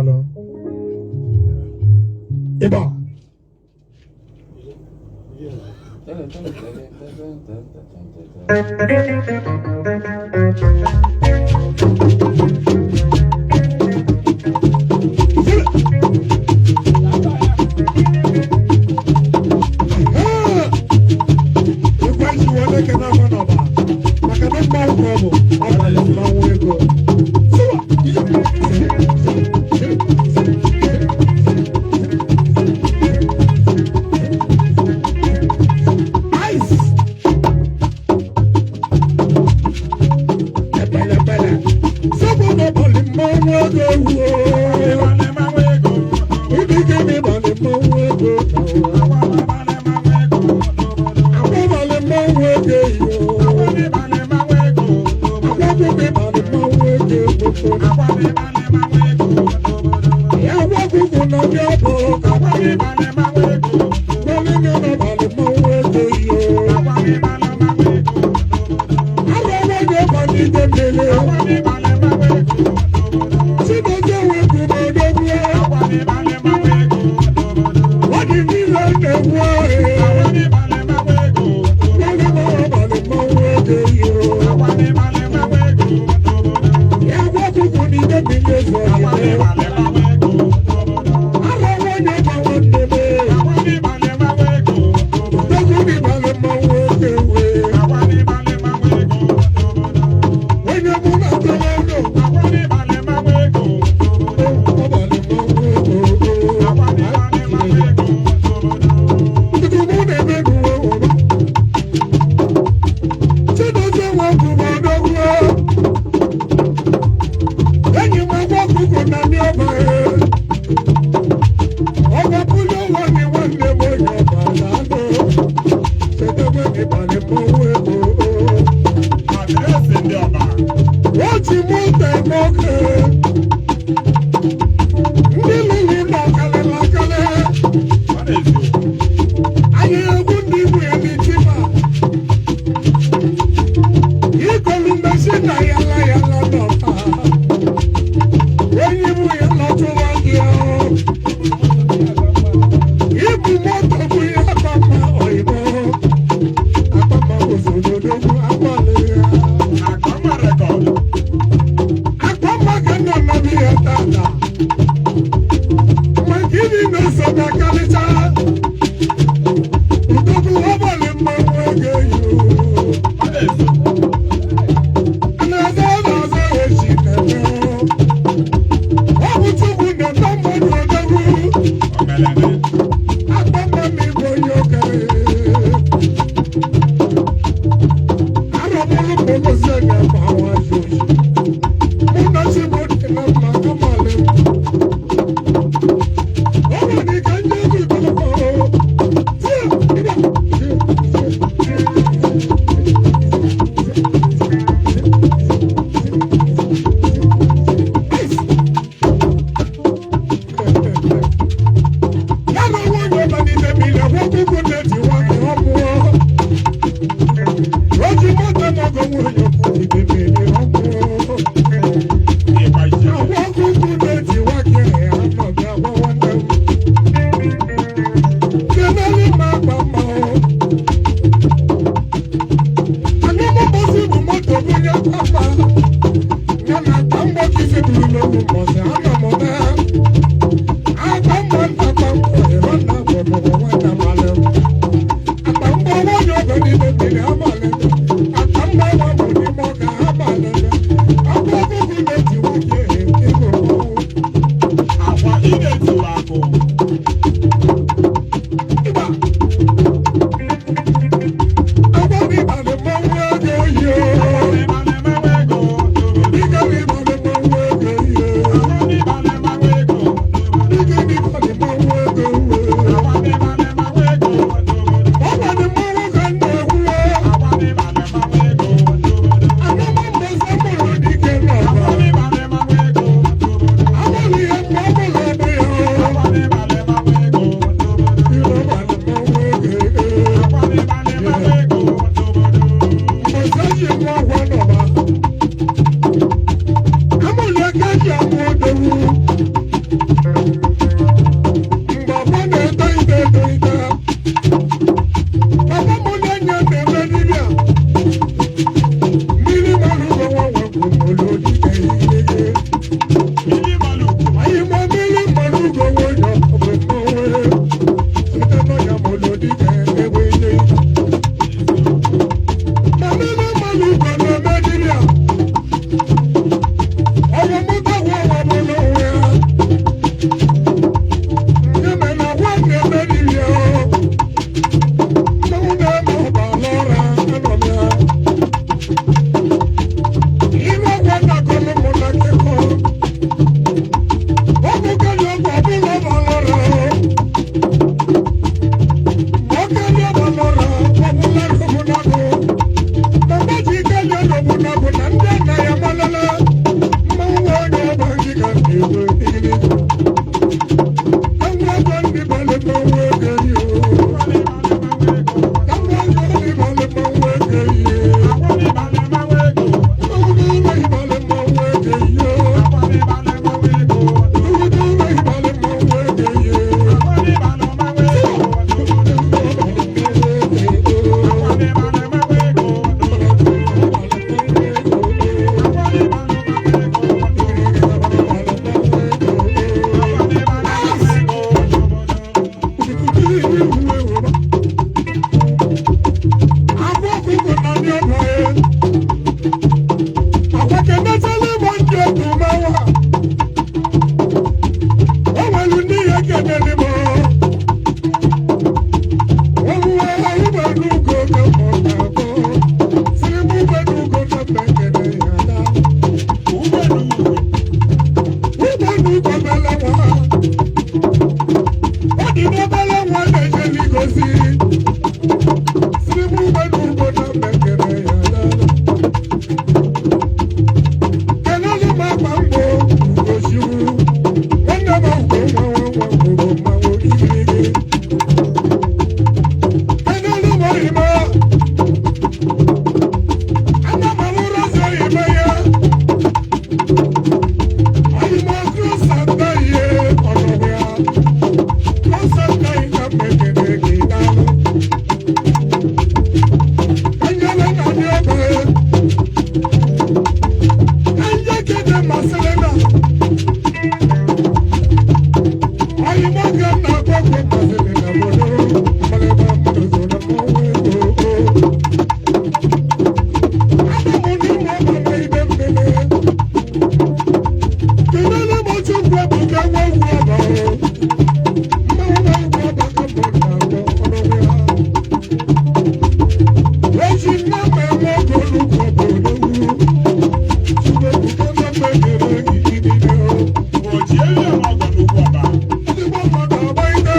Daalụ. Ịba. Ekwensu wee na-ekene akwa n'ọba maka na mmanwụ ka ọ bụ ọ bara mmanwụ ego. Sịwa, ije. Ice! Ebelebele. Sọ́gbọ́n n'ọbalị mmanwụ ego wuo. Ibi gịnị balị mmanwụ ego na ụwa. Agbọbalị mmanwụ ego yo. Agbọgwụgwụ balị mmanwụ ego gbogbo. Ya agbọgwụgwụ na ọbịa bụ ka gbalị n'ọbalị mmanwụ ego yo. Arọ nwoke balị ide mmiri. Chidozie wepụ n'odogwu. Ọ dị niile na-egwu ahụ. Gbalị n'ọbalị mmanwụ ego yo. Ya agbọgwụgwụ na ide mmiri ezu ọhịa. Arọ nwoke gba nwanne m. Ezigbo mmasị dị na obodo mmalịba mmadụ so na mmanwụ ego. Abụ m n'ime ọbara ibe mmele. Kedu ebe m otu ngwa bụ ka nwa ugwu ọba? Mmanwụ nwa ugwu ọba ka mbụ na-akpọ ọnụ ya. Eji nna m enwe oge olugbu ọba odogwu. Chukwu ebuka nna m enyere gị ikike. Oji elu eme ọgọ n'ugwu ọba. Ezigbo mmadụ agba ide.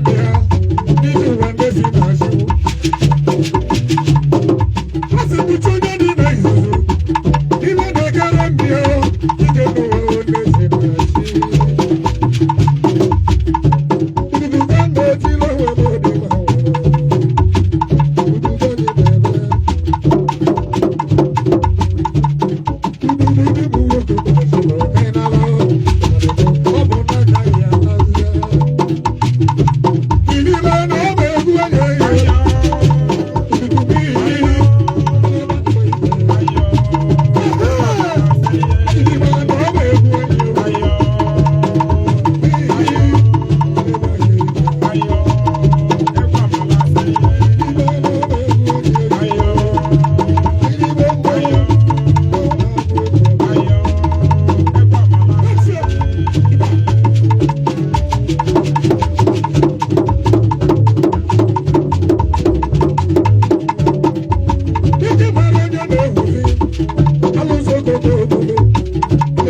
Mmịa n'ime ụwa ndị si na-achụ. A sị m onye dị na izuzu iwe na-ekere mmịa ije n'ụwa ndị si na-achị. Uduga na-etili onwe m dị ma nwere. Uduga dị n'ebe. Ududu bụ nwoke kwesịrị ka ị nara. Ọ bụ n'aka ya n'azịa. Ìdílé náà bẹ̀ egwu ẹ̀yẹ yẹ. Ududu bí ìdílé náà bẹ̀ egwu ẹ̀yẹ yẹ. Ike mara onye na-ewuzi alụso ogogo obodo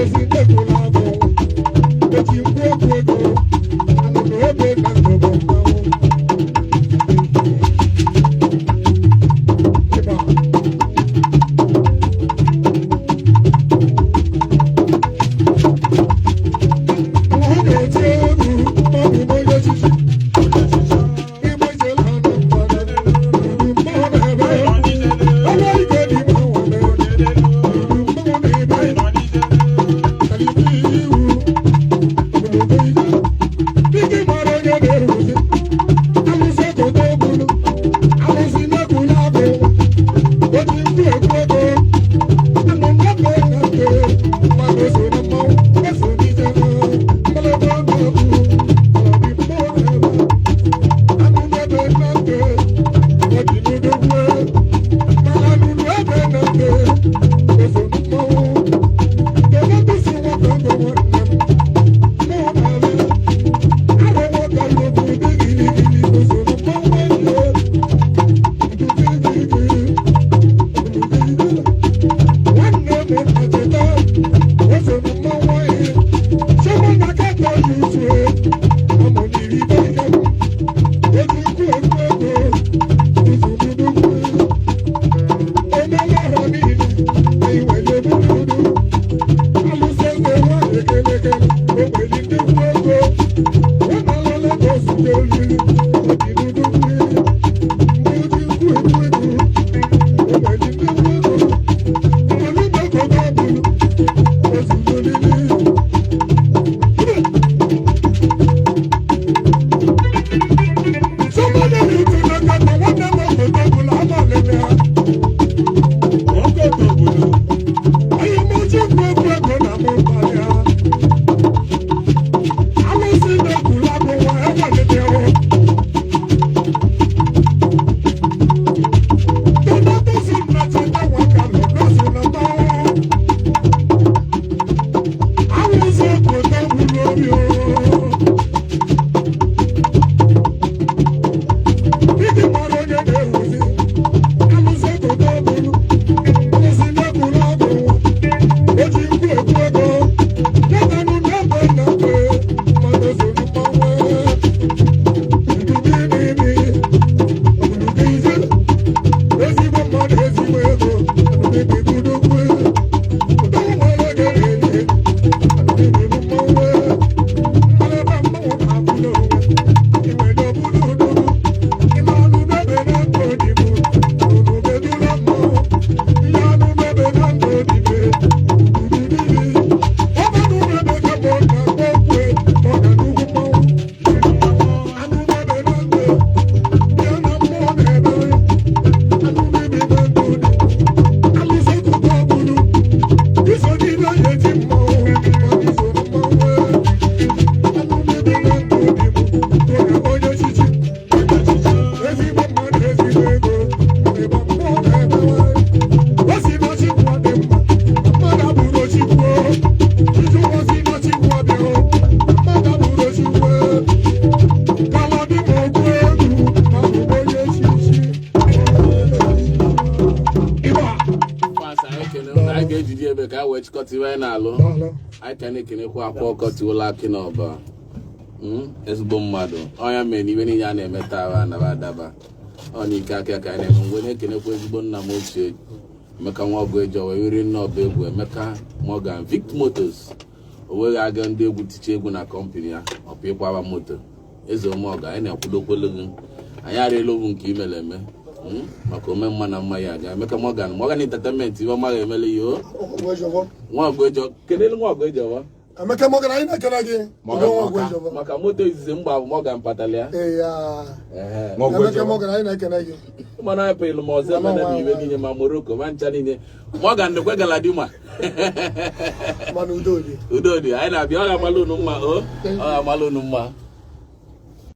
ezi ndekwu na-abụ eji ngwa okwu ego anụnụ ebe na ndụbọ mmanwụ ịba. Ọ na-eti egwu maọbụ onye echichi igbe ijele ha na mmadụ mmụọ na-ebe. Ọnwa ike dị ma nwere mmụọ na-ebe iwu obodo ike. Dike mara onye na-eruzi alụsị koto bulu alụsị n'ekwula abụ oji mkpu ekwu ego anụ nwoke na nke mmadụ so na mmanwụ eso n'ije na mmalaba na-abụ ọdị mmụọ na-ebe anụ n'ebe na nke ọdị n'odogwu mana anụnụ ebe na nke eso na mmanwụ kedu ndị si nwoke ego nwanne m mụ na-abịa arụ nwoke nnukwu dị giligili eso na mmanwụ enyi. Nwanne m na-cheta eso na mmanwụ anyị chọma na kata ya uche amụ n'iri ike m eji nkwu ekwu ego uzurudugwu omewe ha niile anyị were burudu alụsị eze nwa ekelekele ogbenye ndị kwu ego nwanalala ozugbo olili ọdịnudugwu ndị oji nkwu ekwu ego ogbenye ndị kwu ego olùdókòwò bụrụ ozugbo olili. Somebody need to look at the one number for double amala. Ayé mo jí gbogbo ẹgbẹ́ náà mo balẹ̀ ha. Alụsị na-ekwu lágbo wọn ẹwà níbi ẹwọ. Tọ́lá tó sì ń nàti dáwọn kalẹ̀ lọ́sùn náà bá. Alụsị kò tó wúlò orí o. Ike mara onye na-ewuzi. Alụsị kò tó wúlò. Alụsị na-ekwu lágbo wọn. Oji nkwu ekwu ego. Yàtànú n'ebe na-ekwe. Mmadụ soro mmanwụ. Ndubinimi. Obodo ezigbo mmadụ ezigbo ego. Anụbibibudogwu. Ụdọ nwere oge na-enye. Anụbibibu mmanwụ. Mmalaba mmanwụ na-abụ n'onwe. Inwe n'obodo odogwu. Ime anụ n'ebe na-ekwe odibo. Anụnụbedula mmanwụ. Ihe anụ n'ebe na ndụ odibe. Ọbanụ n'ebe ka mụ na-akpọ okwe. Ọ ga n'ugwu mmanwụ. Anụ n'ebe na ndụ. Ya na mmụọ na-ebe. Anụ n'ebe na ndụ dị. Alụsị kụkọ bụrụ. Iso n'ime ya eti mmanwụ. Mmadụ iso na mmanwụ. Anụ n'ebe na ndụ dị mụ. Oge onye echichi. Ezigbo mmadụ ezigbo ego. Ịgba mmụọ na-ebe nwanyị. O si na Chukwu dị mma. Mmadụ abụrụ Chukwu. Chukwu si na Chukwu dị o. Mmadụ abụrụ Chukwu. Kala dị m okwu egwu. Ma bụ onye echichi. Ịgba. Pastor, anyị ekene unu. Anyị ga-ejide ebe ka anyị wee chịkọta iwe anyị na-alụ. Daalụ. Anyị ka na-ekenekwa Akwa Ọkọ Tiwala Akị n'Ọba. Ezigbo mmadụ ọnya mere na ibe niile a na-eme taa anaba adaba ọ na ike aka ka anyị na-eme. Mgbe na-ekenekwa ezigbo nna m ochie, Emeka Nwaọgụ Ejo, wee were nne ọba egwu, Emeka Morgan Vict Motors. O nweghị aga ndị egwu ticha egwu na company ya ọpụ ịkwaba moto. Eze Omeọgọ, anyị na-akwudokwelu gị, anyị arịela obu nke imere eme, maka ome mma na mma ya aga. Emeka Morgan, Morgan Entertainment, ibe ọma ga-emele ya o. Nwaọgụ Ejo, kelelu Nwaọgụ Ejo. Emeka Morgan, anyị na-ekele gị. Morgan. Nwaọgụ Ejo. Maka moto izizi mgba bụ Morgan patala ya. Ee ya. Ehe. Nwaọgụ Emeka Ejo. Morgan, anyị na-ekele gị. Mana anyị pụrụ ma ọzọ eme na ibe niile ma Morocco ma ncha niile. Morgan nekwe Galadima. Mana udo dị. Udo dị, anyị na-abịa. Ọ ga-amalụ unu mma o, ọ ga-amalụ unu mma.